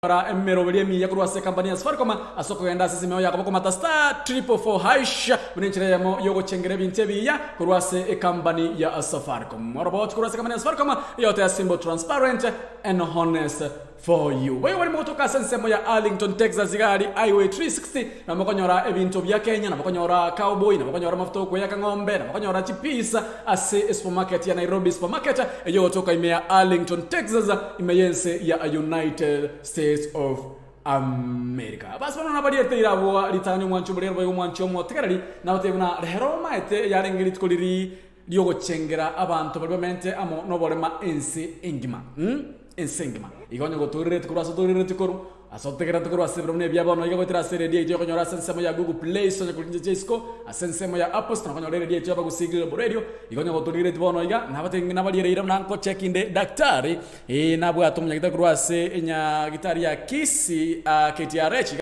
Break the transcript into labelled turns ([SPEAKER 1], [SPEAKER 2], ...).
[SPEAKER 1] Konyora emeroberi emiya korwa ase ekampani ya Safaricom ase okogenda ase esimeo yakoba komata star triple four hash buna enchera eyemo yogochengera ebinto ebiya korwa ase ekampani ya Safaricom. Oroboti korwa ase ekampani ya Safaricom eyote simple, transparent and honest for you. Boigo bari mogotoka ase ensemo ya Arlington, Texas iga aria Highway 360 nabo mokonyora ebinto bia Kenya, nabo okonyora cowboy, nabo okonyora amafuta okweyaka ng'ombe, nabo okonyora chipeas ase esupermarket ya Nairobi Supermarket eyio egotoka ime ya Arlington, Texas, ime y'ense ya United States of America. Basi bono nabariete ira abwo ritang'ani omwanchi oborere boigo omwanchi omotegereri, nabatebie buna rero omaete yarenge rituko riria riogochengera abanto baria bamente amo noborema ense engima. Ense engima. Igo onye gotorireti korwa ase otorireti korwa, ase otegererete korwa ase ebiro buna ebia bono, iga goetera ase eredio yaito okonyora ase ensemo ya Google Play Store, onye korigia chinche chia isiko, ase ensemo ya Apple Store nokonyora eredio yaito y'Abagusii Global Radio, igo onye gotorireti bono iga, nabatebie nabariereire buna nkocheki inde daktari, ee nabwate omonyagitari korwa ase enyagitari ya Kisii, KTRH.